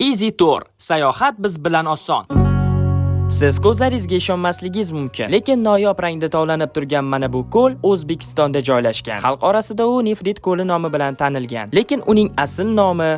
Easy Tour. Sayohat biz bilan oson. Siz ko'zlaringizga ishonmasligingiz mumkin, lekin noyob rangda tovlanib turgan mana bu ko'l O'zbekistonda joylashgan. Xalq orasida u Nefrit ko'li nomi bilan tanilgan, lekin uning asl nomi,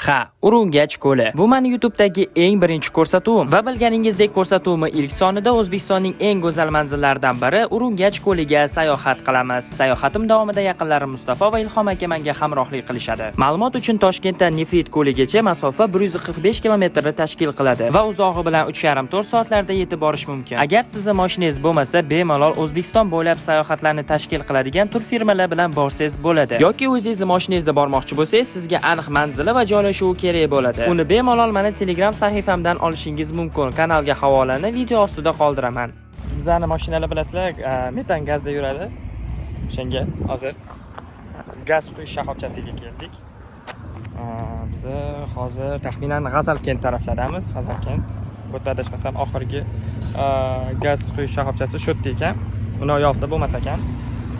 ha, Urungach ko'li. Bu meni YouTube'dagi eng birinchi ko'rsatuvim va bilganingizdek, ko'rsatuvimni ilk sonida O'zbekistonning eng go'zal manzillaridan biri Urungach ko'liga sayohat qilamiz. Sayohatim davomida yaqinlarim Mustafa va Ilhom aka menga hamrohlik qilishadi. Ma'lumot uchun, Toshkentdan Nefrit ko'ligacha masofa 145 kilometrni tashkil qiladi va uzog'i bilan 3,5-4 soatlarda yetib borish mumkin. Agar sizni mashinangiz bo'lmasa, bemalol O'zbekiston bo'ylab sayohatlarni tashkil qiladigan tur firmalar bilan borsangiz bo'ladi. Yoki o'zingizni mashinangizda bormoqchi bo'lsangiz, sizga aniq manzili va joylashuvi kerak bo'ladi. Uni bemalol mani Telegram sahifamdan olishingiz mumkin. Kanalga havolani video ostida qoldiraman. Bizani mashinalar, bilasizlar, metan gazda yuradi. O'shanga hozir gaz quyish shoxobchasiga keldik. Biz hozir taxminan G'azalkent taraflardamiz. G'azalkent. Bu yerda adashmasam oxirgi gaz quyish shoxobchasi shu yerda ekan. Uni yoqda bo'lmas ekan,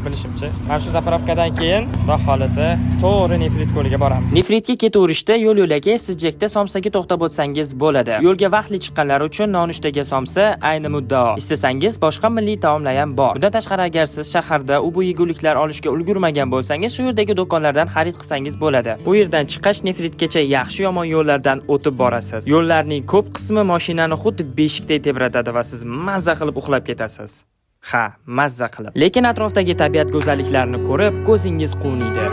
bilishimcha. Mana shu заправка dan keyin, Xudo xohlasa, to'g'ri Nefrit ko'liga boramiz. Nefritga ketaverishda yo'l yo'lakay Sijjakda somsaga to'xtab o'tsangiz bo'ladi. Yo'lga vaqtli chiqqanlar uchun nonushtaga somsa ayni muddao. Istasangiz, boshqa milliy taomlar ham bor. Bundan tashqari, agar siz shaharda u bu yeguliklar olishga ulgurmagan bo'lsangiz, shu yerdagi do'konlardan xarid qilsangiz bo'ladi. Bu yerdan chiqqach, Nefritgacha yaxshi yomon yo'llardan o'tib borasiz. Yo'llarning ko'p qismi mashinani xuddi beshikday tebratadi va siz mazza qilib uxlab ketasiz. Ha, mazza qilib. Lekin atrofdagi tabiat go'zalliklarini ko'rib, ko'zingiz quvniydi.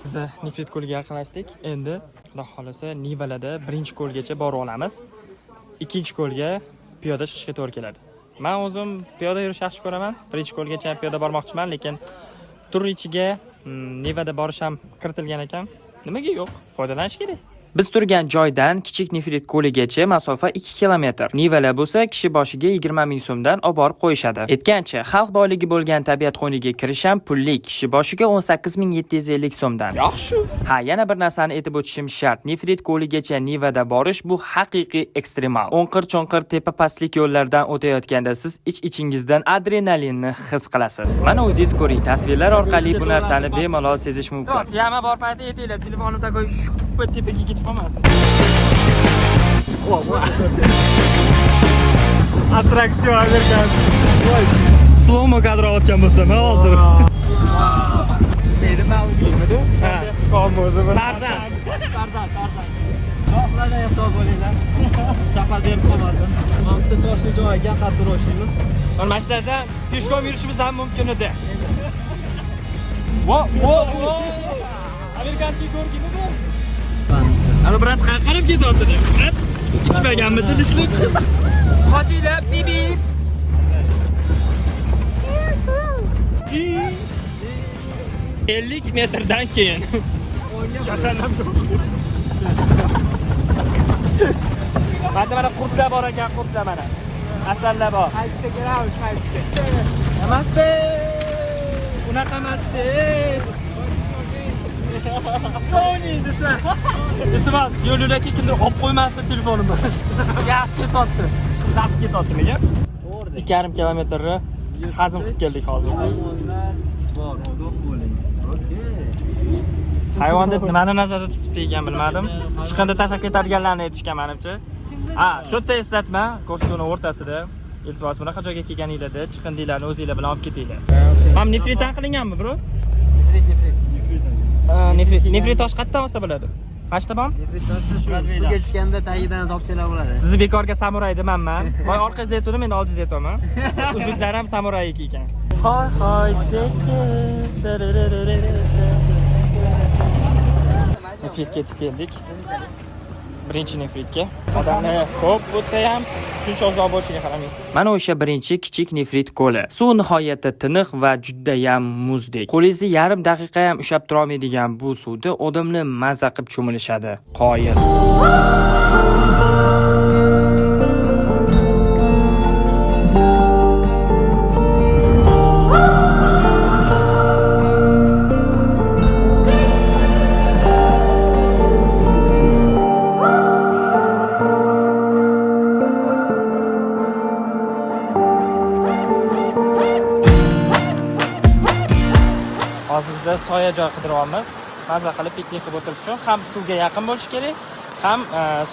Biz Nefrit ko'liga yaqinlashdik. Endi, Xudo xohlasa, Nivalarda birinchi ko'lgacha borib olamiz. Ikkinchi ko'lga piyoda chiqishga to'g'ri keladi. Men o'zim piyoda yurishni yaxshi ko'raman. Birinchi ko'lgacha ham piyoda bormoqchiman, lekin tur ichiga Nivada borish ham kiritilgan ekan. Nimaga yo'q? Foydalanish kerak. Biz turgan joydan Kichik Nefrit ko'ligacha masofa 2 kilometr. Nivalar bo'lsa kishi boshiga 20 ming so'mdan olib borib qo'yishadi. Aytgancha, xalq boyligi bo'lgan tabiat qo'yniga kirish ham pullik, kishi boshiga 18 750 so'mdan. Yaxshi. Ha, yana bir narsani aytib o'tishim shart. Nefrit ko'ligacha Nivada borish bu haqiqiy ekstremal. O'nqir-cho'nqir tepa pastlik yo'llardan o'tayotganda siz ich-ichingizdan adrenalinni his qilasiz. Mana, o'zingiz ko'ring, tasvirlar orqali bu narsani bemalol sezish mumkin. Яма bor payti aytinglar, telefonim такой shuppa tepaga ketib qolmasin. Attraksion amerikanский. Slow-mo kadr olayotgan bo'lsam, hozir. Neydi, Mauglimi? Ha. Qolma o'zi bir. Tarzan. Tarzan, Tarzan. Shoxlardan ehtiyot bo'linglar. Shapal berib qolmasin. Mana bitta toshli joy ekan, qattiq ushlaymiz. Mana shu yerdan пешком yurishimiz ham mumkin edi. Во, во, во. Американский горки mi bu? Ana, брат, qarab ketyapti deb. Брат, ichmaganmidi ishlik? Qochinglar, bibi. 50 metrdan keyin. Jahannam. Mana qurtlar bor ekan, qurtlar mana. Asallar bor. Qaysida kelamiz, qaysida? Namaste. Unaqa emasdi. Tony desa. Iltimos, yo'l yo'lakay kimdir olib qo'ymasdi telefonimni. Yaxshi ketyapti. Запись ketyaptimikan? 2,5 kilometrni hazm qilib keldik hozir. Hayvonlar bor, ogoh bo'ling. Okey. Hayvon deb nimani nazarda tutib degan bilmadim. Chiqindi tashlab ketadiganlarni aytishgan manimcha. Ha, shu yerda eslatma, ko'rsatuvni o'rtasida, iltimos, bunaqa joyga kelganinglarda chiqindilarni o'zinglar bilan olib ketinglar. Mana, nefritdan qilinganmi, bro? Nefrit, nefrit. Nefrit, nefrit tosh qayerdan olsa bo'ladi? Mana shu bormi? Nefrit toshi shu suvga tushganda tagidan topsanglar bo'ladi. Sizni bekorga samuray demanman. Voy, orqangizda aytgandim, endi oldingizda aytyapman. Uzuklar ham samurayniki ekan. Hoy hoy sekin. Nefritga yetib keldik. Birinchi nefritga. Odamlar ko'p bu yerda ham, shuncha uzoq bo'lishiga qaramay. Mana o'sha birinchi Kichik Nefrit ko'li. Suv nihoyatda tiniq va judayam muzdek. Qo'lingizni yarim daqiqa ham ushlab tura olmaydigan bu suvda odamlar maza qilib cho'milishadi. Qoyil. Biza soya joy qidiryapmiz. Maza qilib piknik qilib o'tirish uchun ham suvga yaqin bo'lishi kerak, ham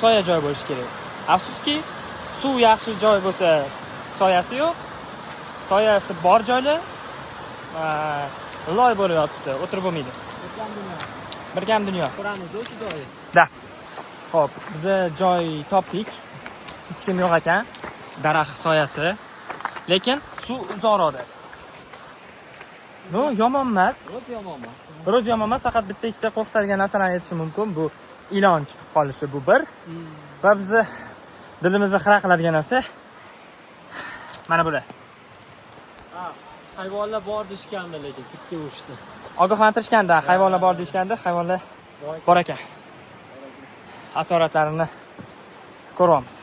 soya joy bo'lishi kerak. Afsuski, suv yaxshi joy bo'lsa soyasi yo'q. Soyasi bor joylar loy bo'lib yotibdi, o'tirib bo'lmaydi. Birgam dunyo. Ko'ramiz o'sha joyi. Да. Xo'p, biza joy topdik. Hech kim yo'q ekan. Daraxt soyasi. Lekin suv uzoqroqda. Ну, yomon emas. Ro'z yomon emas. Biroz yomon emas, faqat bitta ikkita qo'rqitadigan narsalarni aytishim mumkin. Bu ilon chiqib qolishi, bu bir. Va bizni dilimizni xira qiladigan narsa mana bular. Ha, hayvonlar bor deyishgandi, lekin tikka urishdi. Ogohlantirishganda, hayvonlar bor deyishganda, hayvonlar bor ekan. Asoratlarini ko'ryapmiz.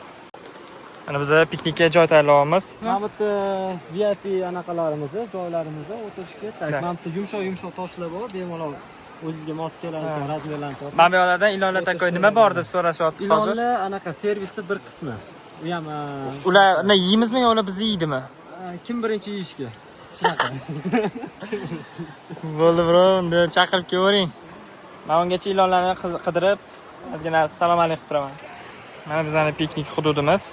Mana biz piknikka joy tayyorlayapmiz. Mana bu yerda VIP anaqalarimiz, joylarimiz o'tirishga. Так, Да. mana bu yerda yumshoq yumshoq toshlar bor, bemalol o'zizga mos keladigan размер larni topib. Mana bu yoqlardan ilonlar такой nima bor deb so'rashyapti hozir. Ilonlar anaqa servisni bir qismi. U ham Ularni yeymizmi yo ular bizni yeydimi? Kim birinchi yeyishga. Shunaqa. Bo'ldi, bro, unda chaqirib kelavering. Men ungacha ilonlarni qidirib, ozgina salom alik qilib turaman. Mana bizning piknik hududimiz.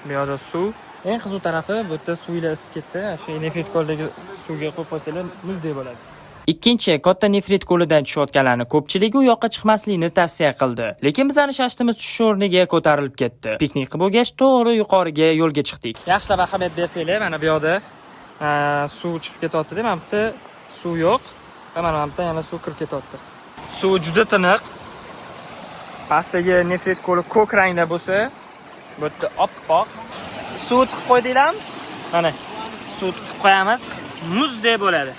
Bu yoqda suv. Eng qiziq tarafi, bu yerda suvlar isib ketsa, shu nefrit ko'ldagi suvga qo'yib qo'ysanglar, muzdek bo'ladi. Ikkinchi katta nefrit ko'lidan tushayotganlarni ko'pchiligi u yoqqa chiqmaslikni tavsiya qildi. Lekin bizani shashtimiz tushish o'rniga ko'tarilib ketdi. Piknik qilib bo'lgach, to'g'ri yuqoriga yo'lga chiqdik. Yaxshilab ahamiyat bersanglar, mana bu yoqda suv chiqib ketyapti-da, mana bu yerda suv yo'q va mana bu yerda yana suv kirib ketyapti. Suv juda tiniq. Pastdagi nefrit ko'li ko'k rangda bo'lsa, bu yerda oppoq. Suv tiqib qo'ydinglarmi? Mana suv tiqib qo'yamiz, muzdek bo'ladi.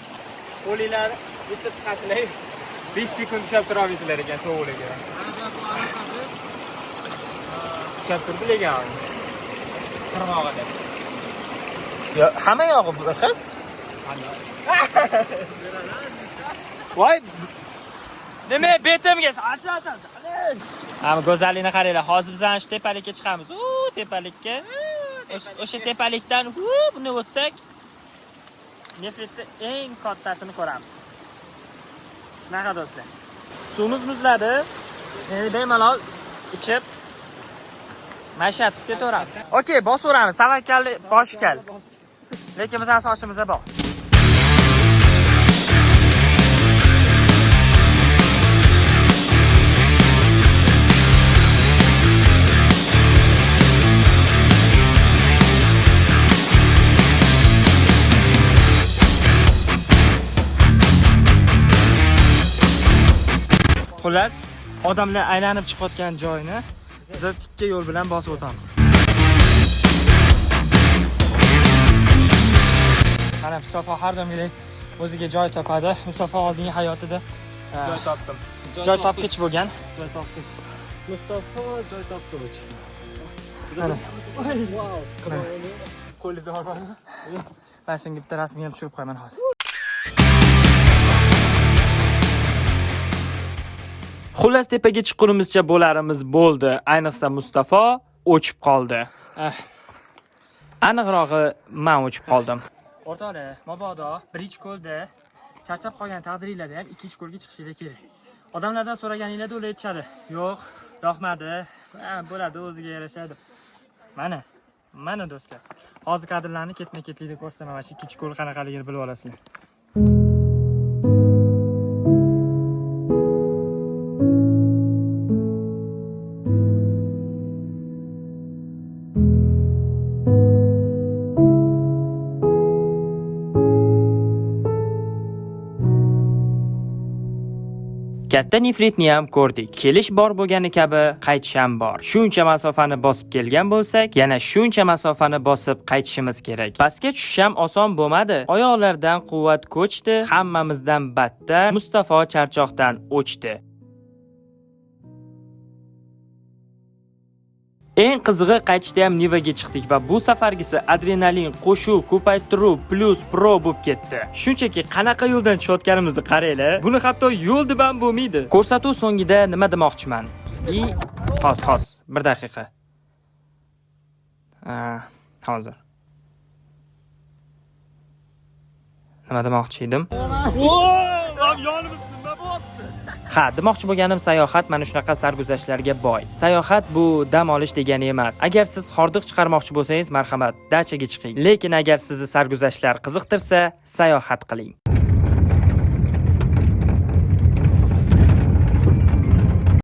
Qo'linglar bitta tiqasizlar. 5 sekund ushlab tura olmaysizlar ekan sovuqligiga. Ushlab turdi lekin. Qirg'og'ida. Yo, hamma yog'i bir xil. Voy. Nima betimga Ama go'zallikni qaranglar. Hozir biz ana shu tepalikka chiqamiz. U tepalikka. O'sha tepalikdan buni o'tsak, nefritni eng kattasini ko'ramiz. Shunaqa do'stlar. Suvimiz muzladi. Endi bemalol ichib maishat qilib ketaveramiz. Okey, bosaveramiz. Tavakkalli boshkal. Lekin bizning sochimizda bor. Xullas, odamlar aylanib chiqayotgan joyini biz tikka yo'l bilan bosib o'tamiz. Mana Mustafo har doimgidek o'ziga joy topadi. Mustafo oldingi hayotida Joy topdim. joy topgich bo'lgan. Joy topgich. Mustafo joy topgich. Mana. Wow. Qo'lingizni olmadi. Men senga bitta rasmga ham tushirib qo'yaman hozir. Xullas, tepaga chiqqunimizcha bo'larimiz bo'ldi. Ayniqsa Mustafo o'chib qoldi. Aniqrog'i, men o'chib qoldim. O'rtoqlar, mabodo birinchi ko'lda charchab qolgan taqdiringlarda ham ikkinchi ko'lga chiqishinglar kerak. Odamlardan so'raganinglarda ular aytishadi: "Yo'q, yoqmadi. Ha, bo'ladi, o'ziga yarasha" deb. Mana, mana do'stlar. Hozir kadrlarni ketma-ketlikda ko'rsataman. Mana shu ikkinchi ko'l qanaqaligini bilib olasizlar. Katta nefritni ham ko'rdik. Kelish bor bo'lgani kabi qaytish ham bor. Shuncha masofani bosib kelgan bo'lsak, yana shuncha masofani bosib qaytishimiz kerak. Pastga tushish ham oson bo'lmadi. Oyoqlardan quvvat ko'chdi, hammamizdan battar Mustafo charchoqdan o'chdi. Eng qizig'i, qaytishda ham Nivaga chiqdik va bu safargisi adrenalin qo'shuv, ko'paytiruv plus pro bo'lib ketdi. Shunchaki qanaqa yo'ldan tushayotganimizni qaranglar. Buni hatto yo'l deb ham bo'lmaydi. Ko'rsatuv so'ngida nima demoqchiman? I hos hos, bir daqiqa. Hozir. Nima demoqchi edim? Yonimiz nima bo'lyapti? Ha, demoqchi bo'lganim, sayohat mana shunaqa sarguzashtlarga boy. Sayohat bu dam olish degani emas. Agar siz hordiq chiqarmoqchi bo'lsangiz, marhamat, dachaga chiqing. Lekin agar sizni sarguzashtlar qiziqtirsa, sayohat qiling.